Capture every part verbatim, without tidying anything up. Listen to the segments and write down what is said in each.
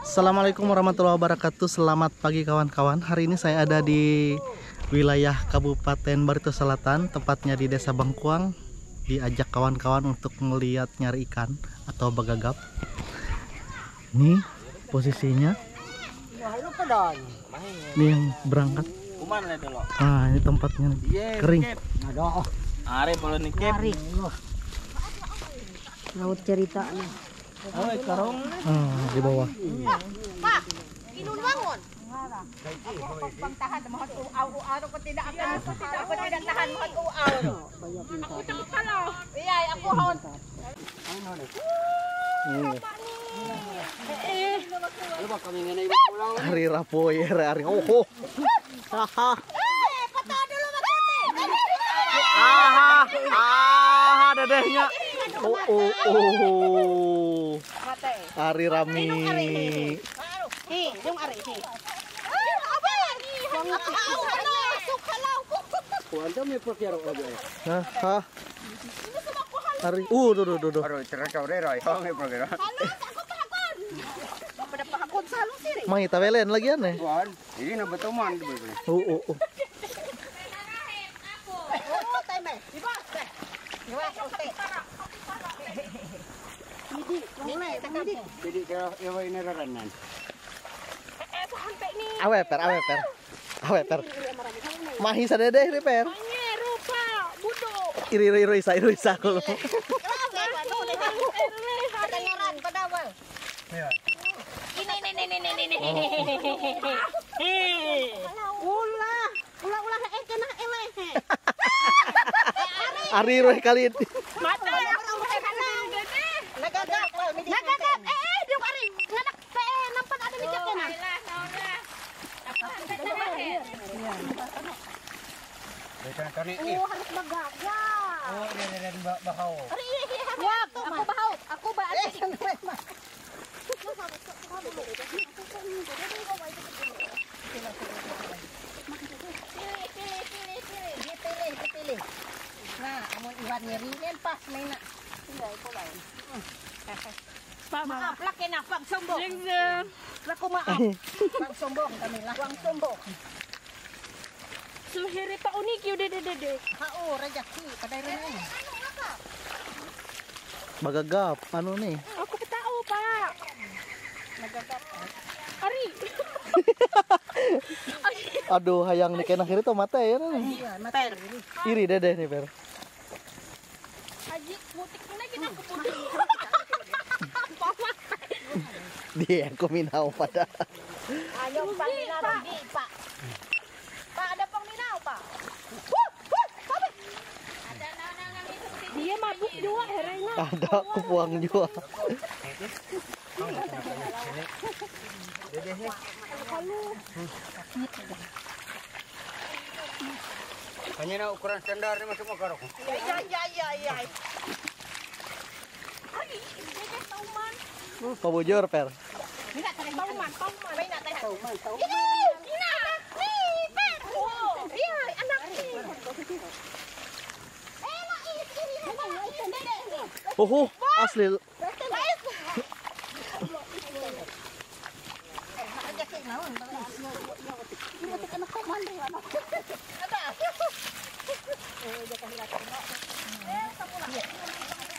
Assalamualaikum warahmatullahi wabarakatuh. Selamat pagi kawan-kawan. Hari ini saya ada di wilayah Kabupaten Barito Selatan, tepatnya di Desa Bangkuang. Diajak kawan-kawan untuk melihat nyari ikan atau bagagap. Ini posisinya. Ini yang berangkat. Ah, ini tempatnya nih. Kering. Ada. Are kalau nikep. Laut cerita nih. Ah, di bawah. Pak, inun bangun. Aku pang tahan, mohon uaw, uaw, aku tidak akan, aku tidak tahan, mohon uaw. Aku tak kalau. Iya, aku hon. Hari rapoy, hari, hari. Oh, oh. Haha. Aha, aha, dedehnya. Oh, oh, oh. Hari rami. Hi, yung ari, hi. Kuwanta may pakyaro ka dyan. Ha? Ha? Ari, uh, do, do, do, do. Aroy, tira ka, ore, roy. Hawa may pakyaro. Halos, ako pa hakon. Pada pa hakon sa halos, sir. May tawelen lagi yan eh. Kuwan, hindi na ba tuman, di ba? Oo, oo. Oo, time eh. Di ba? Di ba? Hindi, hindi. Hindi, kaya iwa inararanan. Awe, per, awe, per. Awe, per. Mahi sa dede, iri, per. Iri, iri, iri, sa, iri, sa, kulo. Ini, ini, ini, ini, ini. Ula, ula, ula, eh, kena, eh, eh. Ari, roy, kalit. Mata, nagagap. Nagagap. Eh, eh, di ari. Nganak, eh, nampan ada ni Jack na. Kani, kani, eh. Oo, harus magaga. Oo, ini, ini, ini, ba-, bahaw. Ari, iya, iya, iya. Wag, ako bahaw. Ako ba? Ari. Pili, pili, pili, pili. Dipili, dipili. Na, amon iwan ni Rinen pas, may na. Hindi, ito lang. Maap, laki na, pagsumbok. Lako maap. Pagsumbok, kami lang. Pagsumbok. Suhiri pa unik yun, dede, dede. Ha, o, rajaki, paday rin yun. Magagap, ano ni? Ako pa tao pa. Magagap. Ari. Aduh, hayang ni kena kiri to mata ya. Iri dede ni, per. Aji, putik na, ginako putik. Di ako minaw pa da. Ayaw pa nila, hindi pa. Pa, ada pang minaw pa. Woo! Woo! Sabi! Dia mabuk juga, heran na. Ada, kupuang juga. Kanya na ukuran standar ni masuk makarok. Ay, ay, ay, ay, ay. Ay, ini dia tauman. Pabujur, per. Ini tak ada tauman, tauman. Ini tak ada tauman, tauman. Ini, ini, ini, per. Oh, iya, anak ni. Eh, na, ini, ini, ini, ini. Oho, asli.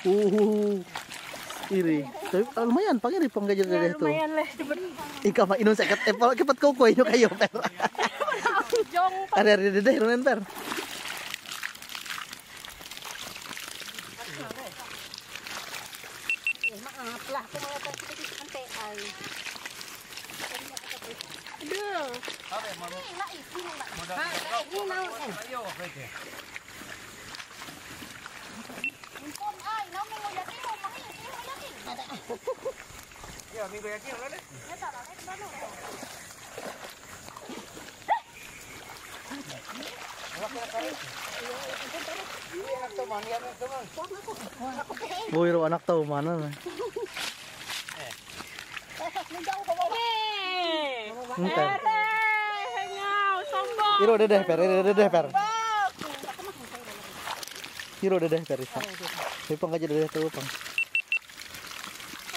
Uhu. Iri. Tapi, ah, lumayan, pang iri, pang ganyan na ito. Lumayan, leh. Ikaw, mainom sa kat-, eh, pa-, kipat ko, ko, inyo kayo, per. Jong. Are, are, dede, runen, per. Maaf lah, kung wala tayo sa ante ay. Aduh. Ha, eh, ni na, eh. Impon ay, na mo yakin mo, mahi, mahi mo yakin. Ada. Ya, minggu yakin, wala na. Ya, tara, eh, ano? Boy, ro anak tau mana na? Ente. Iro dede, per, iro dede, per. Iro dede, per, isa. May pang kaja dede, tuh, pang.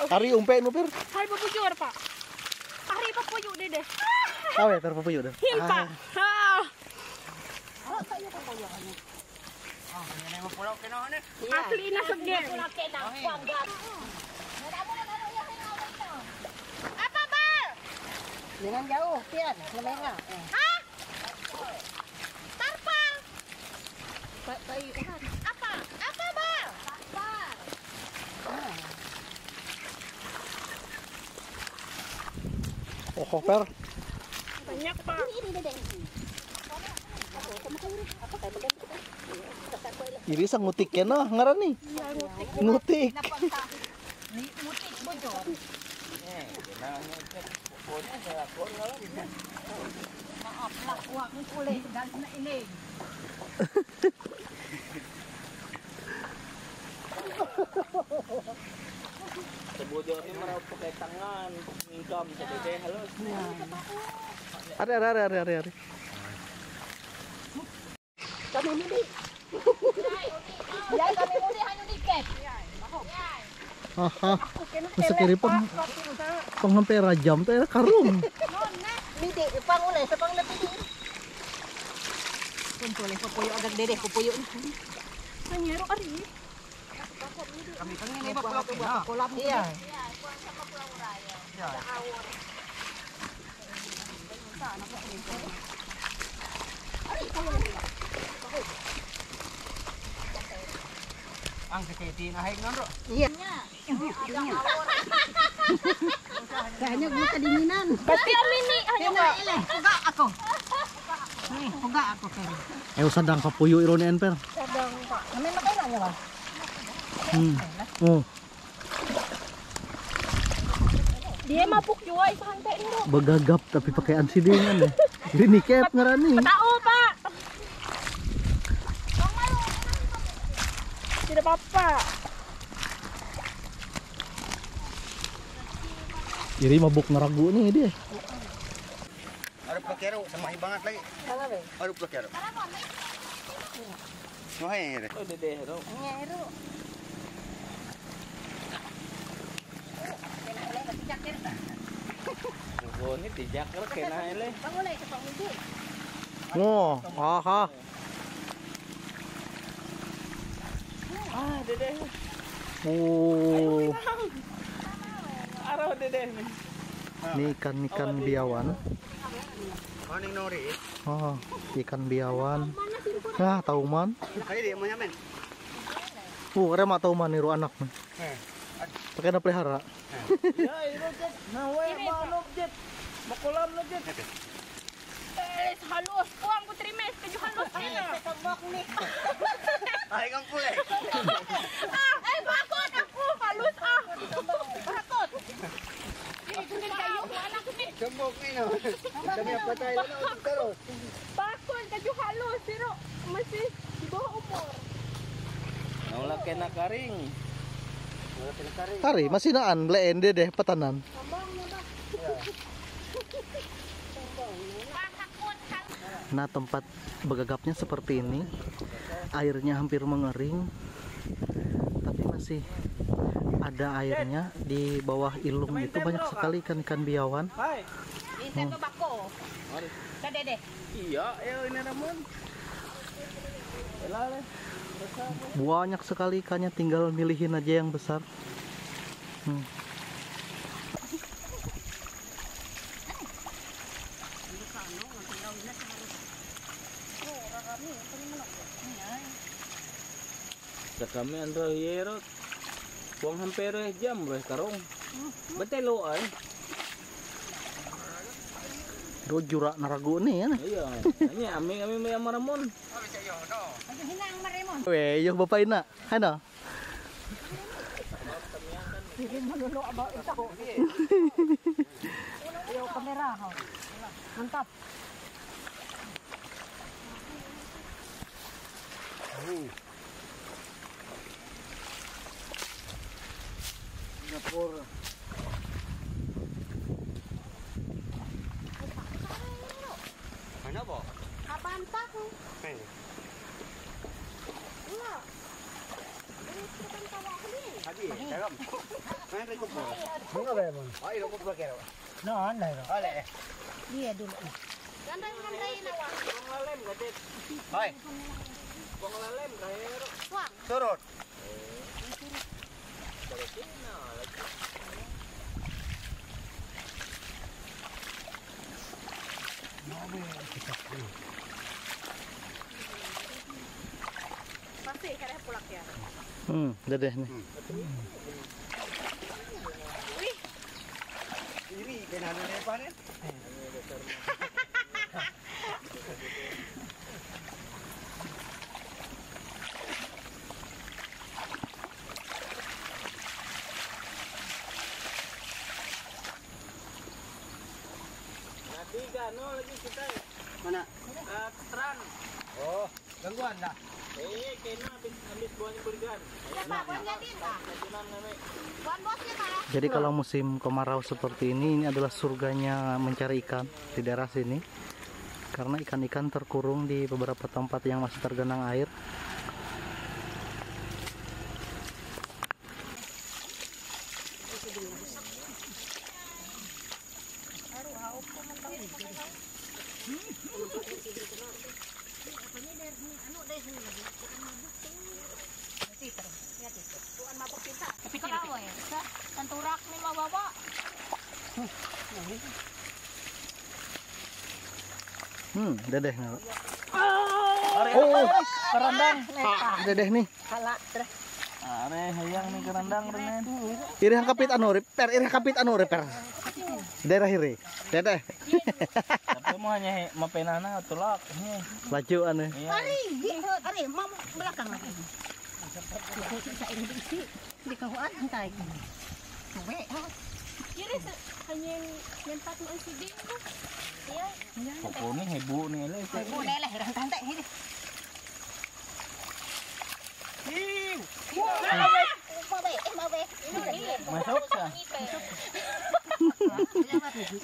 Ari, umpe, no, per? Hai, babujur, Pak. Puyo dede. Awe, pero pupuyo dede. Himpa. Ah. Asli na sa gel. Apa ba? Jangan jauh, Pian. Lamera. Ha? Tarpa. Pa, pa, apa? Apa ba? Tarpa. Ah. Oho, per. Banyak pa. Iri sa ngutik yan, ah, ngarani. Ngutik. Ngutik mo dyan. Maapla ko ang kulay. Dahil na inig. Sa Bojo ni marami pa kay tangan, income sa dede halos. Ari, ari, ari, ari, ari, ari. Kami muli. Yan, kami muli, ano ni Ken? Aha. Masa kiri pang pang hampera jam tu era karung. Midi, pang ulay, sa pang napili. Punto le, pupuyo agad dede, pupuyo. Ang yero ari. Kami kami ni ba pula pula. Iya. Ang sakit na hay nonro. Iya. Kanya mo kadinginan. Pati amini, ano ka? Puga ako. Puga ako kay. Ayaw sadang kapuyo iron en per. Sadang pa. Kami makailan niya ba? Hmm. Oh. Di mapuk juwa isahan pe ino. Bagagap tapi pakai ansidingan eh. Ini kep ngarani. Tao pa. Tidak apa-apa. Iri mabuk naragu ni dia. Ada pelakero sama hibangat lagi. Ada pelakero. Mahal. Oh, dede, no. Ngero. Ini tijak kalau kena ele. Kamu lah itu Pak Widi. Oh, aha. Ah, dede. Oh. Araw dede ni. Ni ikan, ikan biawan. Morning, Nori. Oh, ikan biawan. Ah, tauman. Kali dia mau nyamen. Oh, ada mak tauman ni ru anak ni. Eh. Pakai na pelihara. Ya, iro jet. Nawe manok jet. Makolam na jet. Eh, halos. Kuang ko trimes. Kayo halos kaya. Ay, kang pula. Ah, ay, bakit ako? Halos ah. Bakit? Eh, ito din kayo. Anak ni. Jambok ni, no? Kami ang patay na, no? Pero bakon, kadyo halos, pero masi, di ba, umor? Ang laki na karing. Wala pinakaring. Hari, masinaan, blaen, dede, patanan. Tambang na ba? Na tempat bagagapnya seperti ini, airnya hampir mengering, tapi masih ada airnya. Di bawah ilung itu banyak sekali ikan-ikan biawan. Minsan ko bako. Sa dede. Iya, eh, ini naman. Elale. Banyak sekali ikannya, tinggal milihin aja yang besar. Hmm. Sa kami ang dahiyero. Buang hampero eh jam, bro, karong. Betul lo ay. Do jura naragu ni, yan. Iya. Ini ami, ami may amaramon. Ano hinang marimon? We, yung bapay na. Ano? Hindi mo nulo about ito. Yung kamera, ho. Mantap. Singapore. Ano po? Kabanta ko. Ano? Wala. Ano sa kabanta ko ni? Hadi, tagam. Ay, lo compro que era. No, anda, no. Vale. Dia dulu. Hai. Surut. Pasti kare pulak ya. Hmm, dede nih. Wih. Iri, kena ada lepas ni. Natiga, no, lagi kita. Mana? Ah, Tran. Oh, gangguan lah. Eh, kena habis, habis buahnya bergan. Siapa? Buahnya Din, Pak? Kena ngambil. Buah bosnya, Pak, ya? Jadi kalau musim kemarau seperti ini, ini adalah surganya mencari ikan di daerah sini. Karena ikan-ikan terkurung di beberapa tempat yang masih tergenang air. Tapi kalau, eh, sa, tanturak ni mababa. Hmm, dedeh na. Oh, karandang. Ah, dedeh ni. Hala, terus. Are, hayang ni karandang, Renen. Iri hang kapit anu, Rip. Per, iri kapit anu, Rip, per. Daerah iri. Dede. Tapi mo hanya he, mapenana tulak. He. Laju anu. Iya. Ari, ari, mau belakang lagi. Sa iri di isi, di kahuan, hantay. Tuwi, ha? Kiri sa, hanya yang, yang pat mo ang siding mo. Iya. Pokoknya hebo ni, ele. Hebo ni, ele, hantay, hantay, hantay. Masuk sa.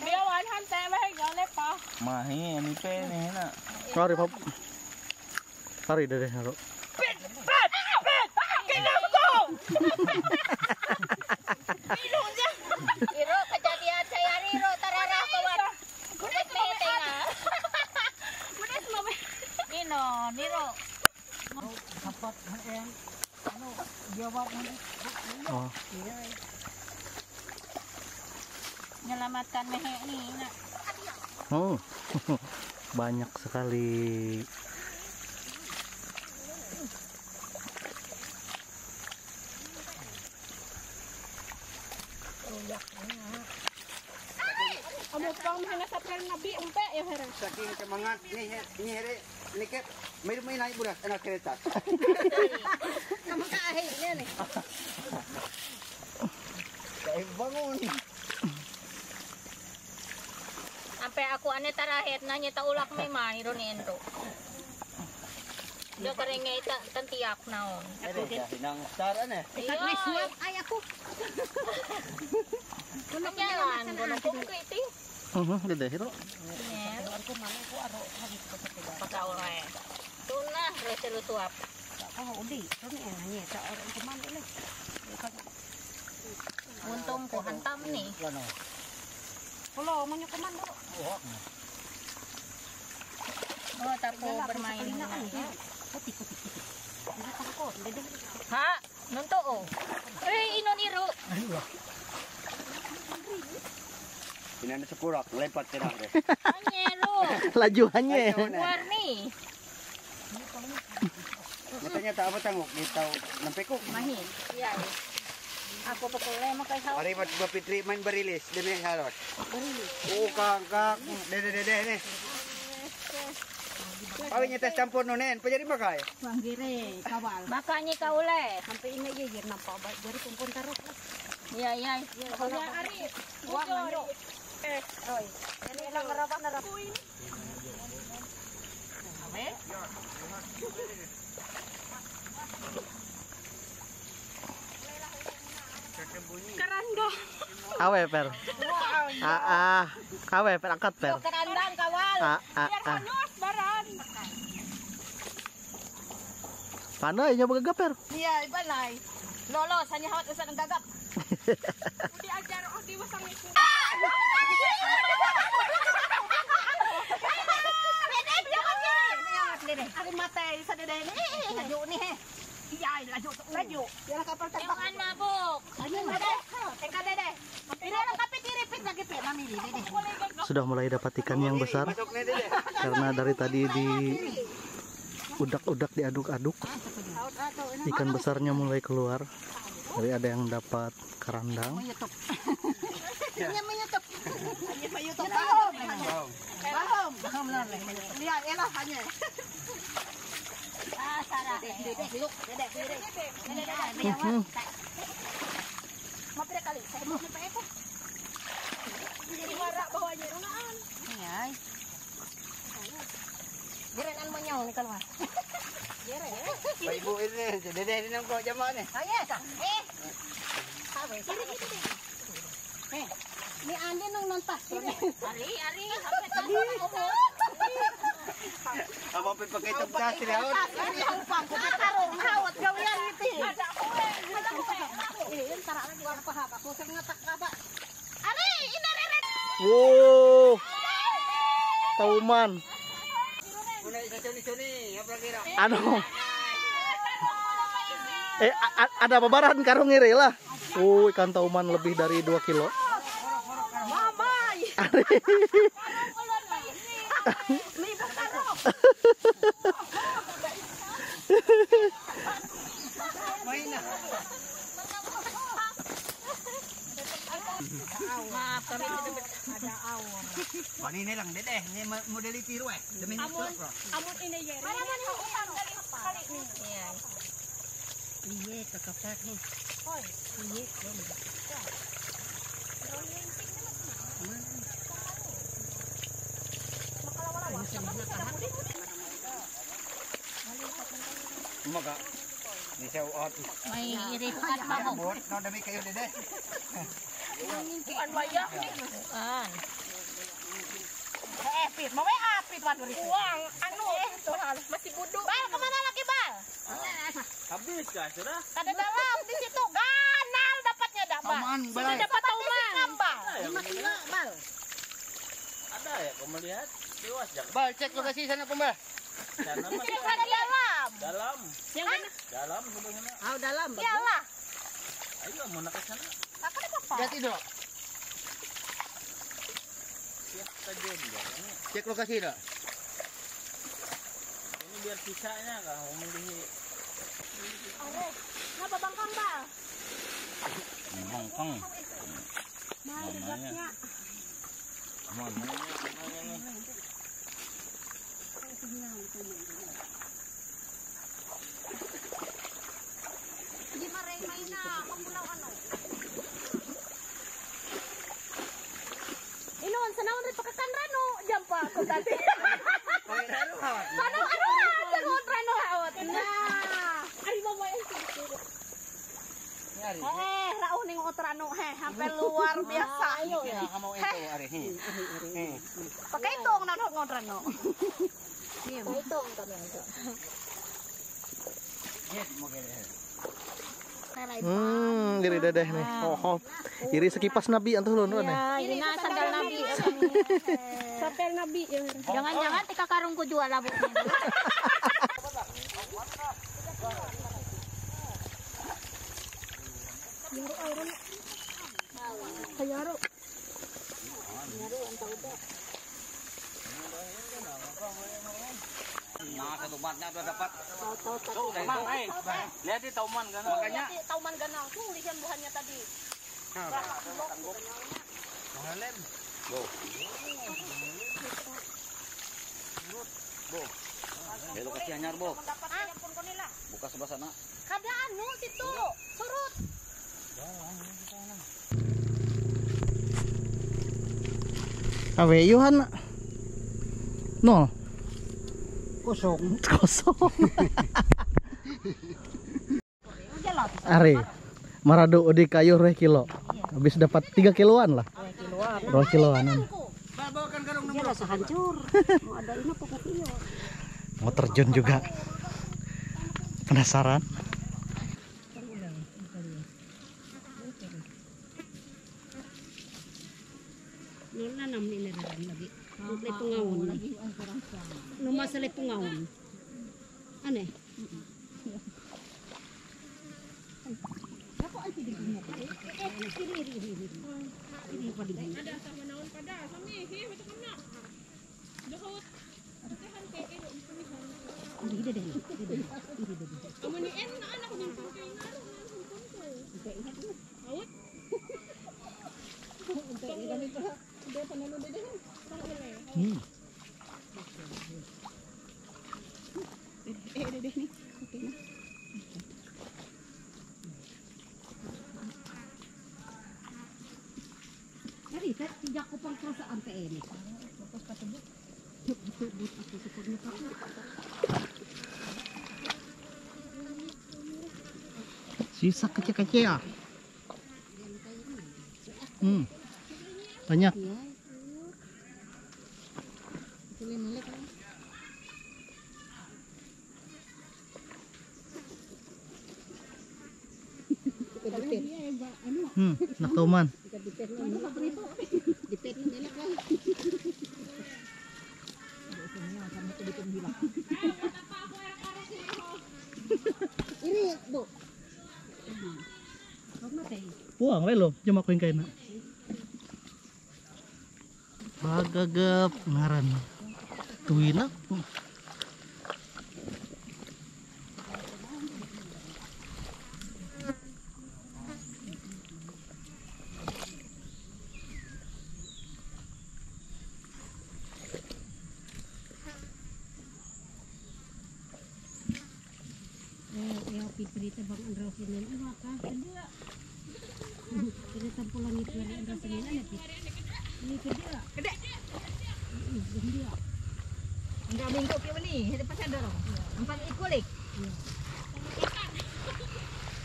Biawan han te ba gale pa. Mahi, ani pe ni na. Sorry, Pop. Sorry, dede, haro. Pet, pet, pet. Kailangan ko. Iro, kajadian saya Riro, tarara kawan. Bunes mo tenga. Bunes mo. Nino, Niro. Dapat, eh, ano, yawa mo. Oh. Nyelamatkan mehe ni, nak. Oh. Banyak sekali. Amo pang mga sa plan na bi, umpe, yung hera. Saking kamangat ni, ni Here, ni Kep, may, may naik bulas, anak kereta. Kamu ka ahi, yan eh. Kain bangun. Ampe aku ane tarahet, nanya ta ulak may mahiro ni Endo. Do karenge ta tantiak naon. Ere, hinang star ane. Iyo. Ay, ako. Ano yan? Bono kong kiti. Mhm, gede, hiro. Yes. Pagkaon eh. Tuna, rese lusuap. Ako, uli. Tuna yan, nanya ta ulak may mahiro. Untung ko hantam ni. Ano? Wala, manyo komando. Oh, tapo bermain. Puti, puti, puti. Hindi pa ako, hindi, hindi. Ha? Nunto, oh. Eh, ino niro. Pinano sa kurak, lepat ka na. Anyero. Lajuhan niya eh. Warni. Matanya ta, apa tangok, di tao, nampeko. Mahi. Iya, iya. Ako pa ko, lema kay haw. Ari, mat, mapitri, man barilis, deme harot. Barilis. Oo, kang, kang, de, de, de, de, ne. Awin niya tas tampon no, nen, pajari makay. Panggire, kawal. Baka niya kaule. Sampai ini aja, ya, nampak baik. Jadi kumpul taruh. Iya, iya. Iya, ari. Wah, manyo. Eh, oi. Ini lang rapat na rapat. Karanda. Awe, per. Ah, ah. Awe, per, angkat, per. Karandang kawal. Ah, ah, biar ah. Halus, baran. Panay, inyo magagaper. Iya, ipanay. Lolo, sanya hawat usan ang gagap. Arí mata, isa dede. Layo ni, eh. Iyay, layo, layo. Yan ang kapal. Yung mabok. Ayun, dede. Teka, dede. Pili lang kapit, iripit lagi, pe. Mami, dede. Sudah mulai dapat ikan yang besar karena dari tadi di udak-udak diaduk-aduk. Ikan besarnya mulai keluar. Tadi ada yang dapat kerandang. Ini YouTube. Ini YouTube. Bahom. Bahom. Bahom lang. Lihat, elah, hanya. Ah, Sarah. Dede, dede, dede, dede. Mhm. Mapira kali? Saya mau pa ito. Hindi wala ba niya ron? Ay. Dire na mo niya, ni kalwa. Dire. May buil ni, si Dede rin ang ko, jaman eh. Ah, yes, ah. Eh. Sabi, sabi. Eh, ni Andy nung nontas. Ari, ari. Abang pipakita ko sa sila. Ari, ang pangkukatarong hawat gawin iti. Ada ko eh. Ada ko eh. Ada ko eh. Yun, tara, wala pa haba. Kusang nga takaba. Ari, inarere. Wow! Tauman. Ano? Eh, a- a- ada babaran karong iri lah. Oh, ikan tauman lebih dari dua kilo. Mamay! Ari. May bukaro. May na. Kanina lang, dede. Ni modality ro eh. Dami ni Amon, amon inayere. Para man yung utang, dali pa. Kali ni. Iye, kakapat ni. Oy. Iye, yun. Umaga. Ni siya uot. May iripat mo. Buot, no, dami kayo, dede. Kuan, waya. Kuan. Eh, pit. Maway, ah, pit, wano rin. Uwang, ano, eh, ito, hal. Masibudo. Bal, kemana lagi, Bal? Habis ka, sira? Kada dalam, di situ. Ganal, dapat niya, dapat. Tauman, Bal. Dapat, tauman. Bal. Ay, Di masira, Bal. Ada ya, kau melihat? Tiwas, jangan. Bal, cek lokasi sana, Pemba. Sana, Mas. Kada dalam. Dalam. Yang mana? Dalam, sebelah sana. Oh, dalam, bagus. Iyalah. Ayo, mau nak ke sana. Apa dia, Papa? Lihat itu. Siap saja, enggak. Ini Cek lokasi dah. Ini biar sisanya kah, mau beli. Are, kenapa bangkang, Bal? Bangkang. Mahal. Mana ya? Mana ya? Mana ya? Hindi maray may na, mapulaw ano. Inon, sa naon rin pagkakan rano, diyan pa ako dati. Ano, ano, ano, ano, ano, ano, na. Ay, mamaya. Yari. Eh, raon yung otra no, eh, hampir luar biasa. Kaya kamu ito, ari, he. He. Pagkaitong na ng otra no. Pagkaitong kami ito. Yes, mo kaya. Hmm, diri dede ni. Oho. Iri sekipas nabi anto lon ron eh. Ya, ini sandal nabi. Sandal nabi. Jangan-jangan tika karung ko jual labo. Kayaro. Nasa tubat niya dapat. Tauman, eh. Lihat di tauman gana. Makanya. Tauman gana. Tuh, lihat buhannya tadi. Malalim. Bo. Bo. Hello, kasi anyar, bo. Bukas ba sana? Kada ano, sito. Surut. Awe, Johan. No. Kosong. Kosong. Are, marado odi kayo dua kilo. Habis dapat tiga kiloan lah. Dua kiloan. Mau terjun juga. Penasaran? Nolna namni ne ragan lagi. Le pungaun. Numa sale pungaun. Ane. Ako ang titigil mo. Iri, iri, iri. Iri pa din. Ada sama naon pada. Kami, hi, betul kan nak? Duhut. Patahan kay iro, ito ni Juan. Iri, iri, iri. Iri, iri. Amo ni Em, na anak din pun kay ngaro, na anak pun ko. Awit. Hmm. Eh, eh, dede ni. Okay na. Dari, tak, tidak ko pang kasa ang T M. Tapos patubok. Tubok ako sa pagmukha. Sisa kecil-kecil ya. Hmm. Banyak. Hmm, nakauman. Iri, bu. Puang, welo, jama ko yung kain na. Pagagap ngaran. Tuwi na. Eh, ya, piprita bang andro sinin. Iwa ka, kedua. Kita tempuh langit dari andro sinin, ada pit. Ini kedua. Kedua. Ini kedua. Enggak minggu ke ni, ada pasal dorong. Empat ikut lek.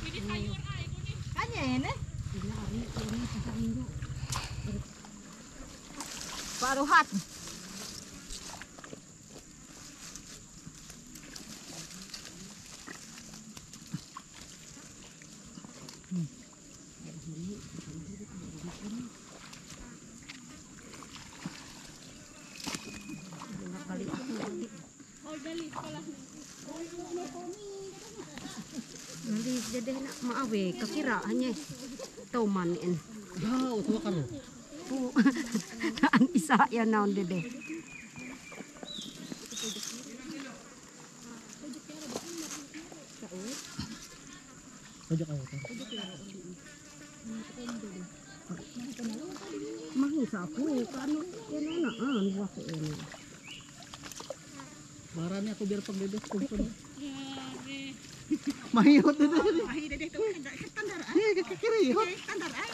Ini sayur ah, ibu ni. Hanya ini. Ini hari ini pasal minggu. Pak Rohat. Nali dede na maawe kakira hanye tauman en. Wow, tuwa ka ro. An isa ya naon dede. Ojo ka ro. Mahisa ko kano yan na an wa ko en. Marami ako biar pang bebes kung kuno. Mahirap din din. Ay, dede to. Standar ay. Hindi kakakiri. Standar ay.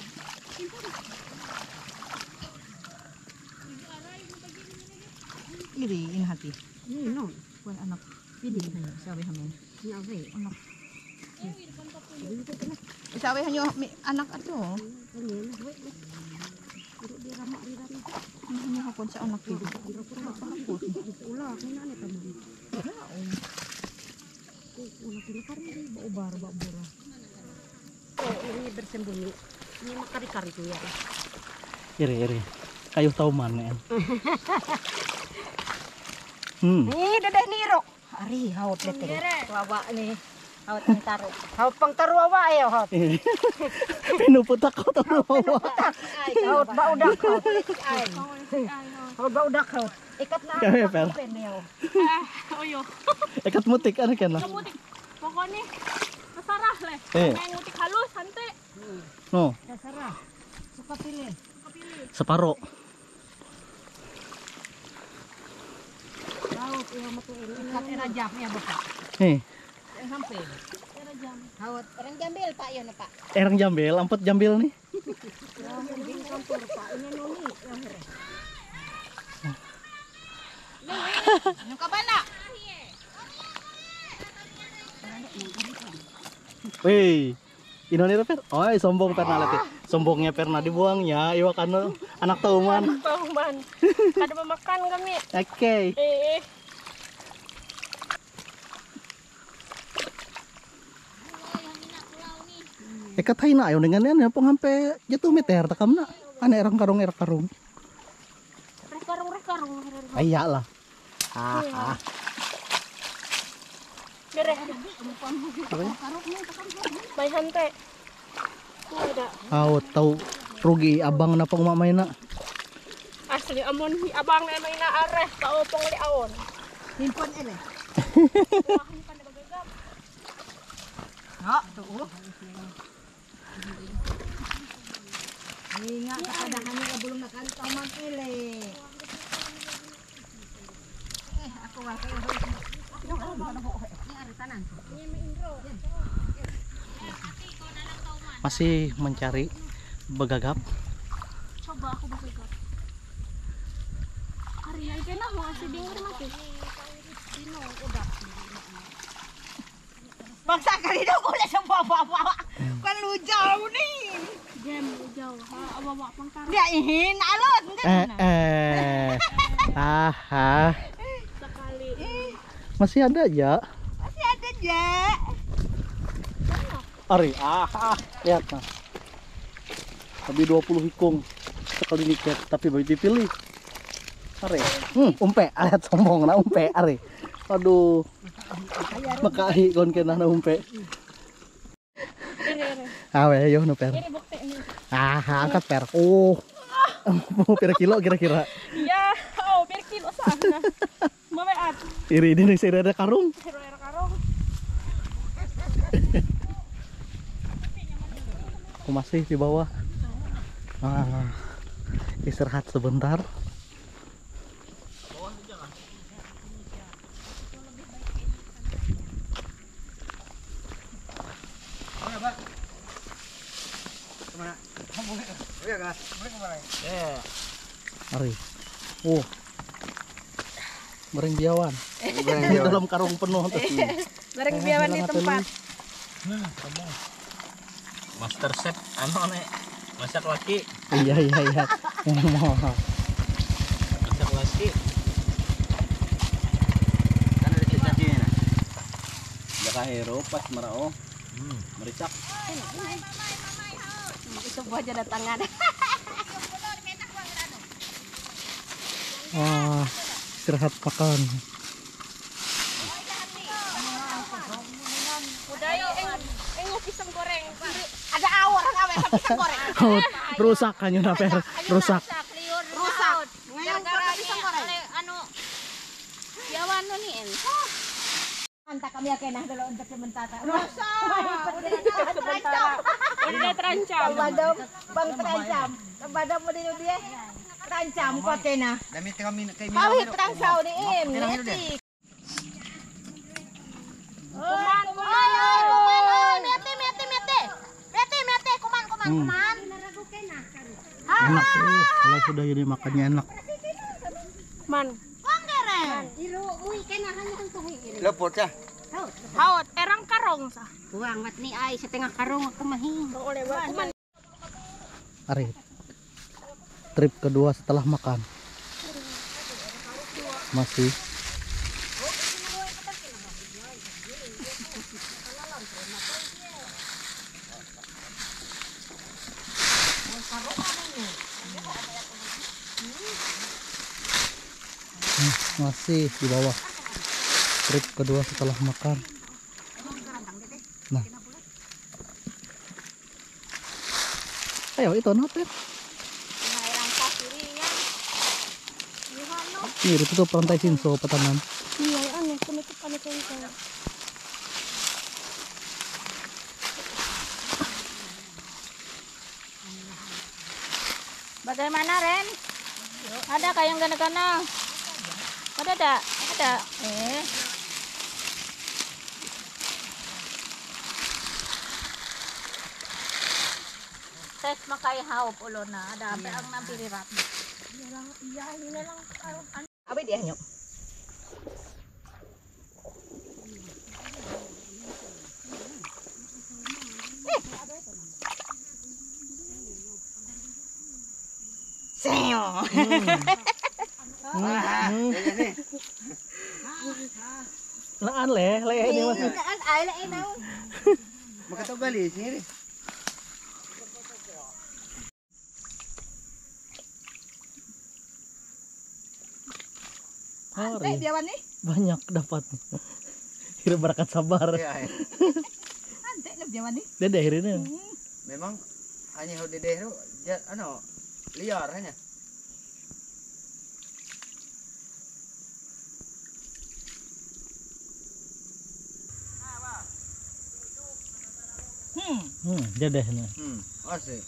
Iri inhati. Ni no. Kuan anak. Pili na yun. Sabi hamin. Sabi. Anak. Sabi hanyo mi anak ato. Ano yun? Wait, wait. Pero di rama, di rama. Ano hapon sa anak yun? Ula, kaya na nito mo. Ula, kaya na karili. Ba ubar, ba bura. Oh, ini bersembunyi. Ini makari-kari tuh ya. Iri, iri. Kayu tauman yan. Hmm. Ni dede niro. Ari, haut lete. Wawa ni. Haut pang taro. Haut pang taro wawa ayo haut. Pinuputak ko to wawa. Haut ba udak haut. Haut ba udak haut. Ikat na. Kaya, per. Oyo. Ikat mutik, ano ka na? Mutik. Pokoknya, nasarah le. Eh. May mutik halus, hante. No. Dasara. Suka pilih. Saparo. Laut, iya matu ini. Kat era jam ya, Bapak. Eh. Yang sampai. Era jam. Hawat. Orang jambil, Pak, ya, Pak. Erang jambil, empat jambil nih. Ya, mungkin kantor, Pak. Ini noni, yang ini. Yung kabana. Weh. Ino ni Rafael? Oy, sombong pernah lagi. Sombongnya pernah dibuangnya, iwak anu, anak tauman. Tauman. Kada mamakan kami. Okay. Eh, eh. Eh, katay na, ayaw na nga niyan, yung panghampe, jatuh meter, takam na. Ano, erang karong, erang karong. Ay, yala. Aha. Mere. May hante. Ada. Aw, tau rugi abang na pang mamay na. Asli amon hi abang na may na are. Paopong li aon. Himpon ele. Ha, tuo. Ay nga, kakadahan yung abulong na kantaman ele. Masih mencari begagap. Coba aku berpegang. Hari ini kena mau si bingung mati. Sino udah. Bangsa kali daw ko na sa baba-baba. Kan lujaw ni. Game jauh. Ha, awawa pang taro. Dia ihin alot. Hindi Eh, na. eh. Aha. Sekali. Masih ada aja. Masih ada je. Ari, ah, ah. Lihat nah. Tapi dua puluh ikung sekali niket, tapi baru dipilih. Ari. Hmm, umpe, lihat sombong na umpe, ari. Aduh. Makahi kon kena na umpe. Iri, iri. Awe, yo no per. Iri bukti ini. Ah, angkat per. Oh. Mau pira kilo kira-kira? Ya, oh, bir kilo sana. Mameat. Iri din sa ira karung. Pero era karong. Aku masih di bawah. Ah, istirahat sebentar. Mana, Pak? Kemana? Oh, boleh. Boleh, Kak? Boleh kemana? Ari. Oh. Mering biawan. Di dalam karung penuh tuh. Bareng biawan di tempat. Master chef, ano nih? Masak laki, Iya, iya, iya. masak laki. Kan ada cacahnya, nah. Dia kahero, pas merah, oh. Merisak. Ito po dyan ang tangan. Ah, istirahat makan. Uday, eng, eng pisang goreng. Ada awor ang awet sa pisang goreng. Oh, rusak kanyo na per. Rusak. Rusak. Ngayon ko na pisang goreng. Ano? Yawan no ni en. Anta kami akin na dalo ang dokumentata. Rusak. Ulit na trancham. Badam, bang trancham. Badam mo din yung diye. Trancham ko akin na. Dami kami kay Kawit trancham ni Im. Kailangan yun eh. Kuman, kuman, kuman, kuman, mete, mete, mete. Mete, mete, kuman, kuman, Hmm. Kuman. Enak sih, kalau sudah ini makannya enak. Man. Kuan kere. Iro, uy, kena hanya ang tuhi iri. Lopot ka. Haot, erang karong sa. Kuwang, mat ni ay sa tengah karong ako mahi. Kuman. Ari, trip kedua setelah makan. Masih. Hmm, masih di bawah. Trip kedua setelah makan. Nah. Ayo, ito na, Pep. Ini, ito to, parang tayo sinso, patanan. Iya, ano, kumikit ano ko ito. Bagaimana, Ren? Ada kayong gana-gana? Ada, ada. Ada. Eh. Ses makaihaw ulo na. Ada, apa ang napirirap? Abi dia nyo. Sa'yo. Laan le, le ini mas. Ay, ay, ay, ay. Makatawgali, sini. Hari. Banyak dapat. Hidup berkat sabar. Iya, iya. Dede hirin. Memang hanya ho dede ho, ano, liar hanya. Hmm, dede na. Hmm, asik.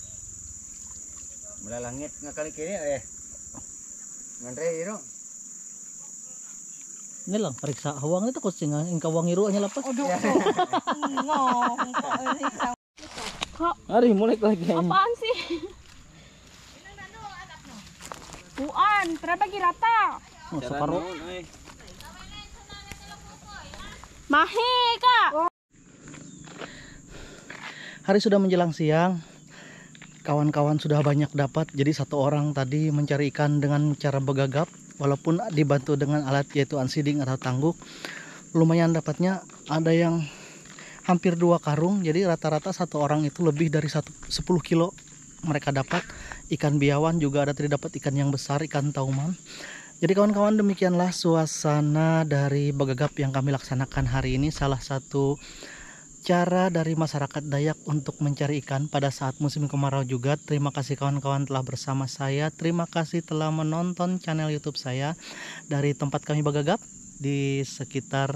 Mula langit ngakali kini eh. Ngandre iro. Ini lang, periksa hawang itu kucing ah, ingka wang iru hanya lepas. Aduh. Hari mulai lagi. Apaan sih? Uan, tara bagi rata. Oh, separuh. Mahe, Kak. Hari sudah menjelang siang. Kawan-kawan sudah banyak dapat. Jadi satu orang tadi mencari ikan dengan cara begagap, walaupun dibantu dengan alat yaitu ansiding atau tangguk. Lumayan dapatnya, ada yang hampir dua karung. Jadi rata-rata satu orang itu lebih dari satu, sepuluh kilo mereka dapat. Ikan biawan juga ada tadi dapat ikan yang besar, ikan tauman. Jadi kawan-kawan, demikianlah suasana dari begagap yang kami laksanakan hari ini. Salah satu cara dari masyarakat Dayak untuk mencari ikan pada saat musim kemarau juga. Terima kasih kawan-kawan telah bersama saya. Terima kasih telah menonton channel YouTube saya dari tempat kami begagap di sekitar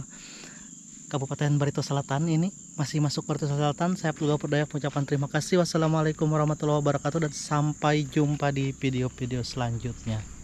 Kabupaten Barito Selatan ini. Masih masuk Barito Selatan, saya Abdul Ghafur Dayak mengucapkan terima kasih. Wassalamualaikum warahmatullahi wabarakatuh dan sampai jumpa di video-video selanjutnya.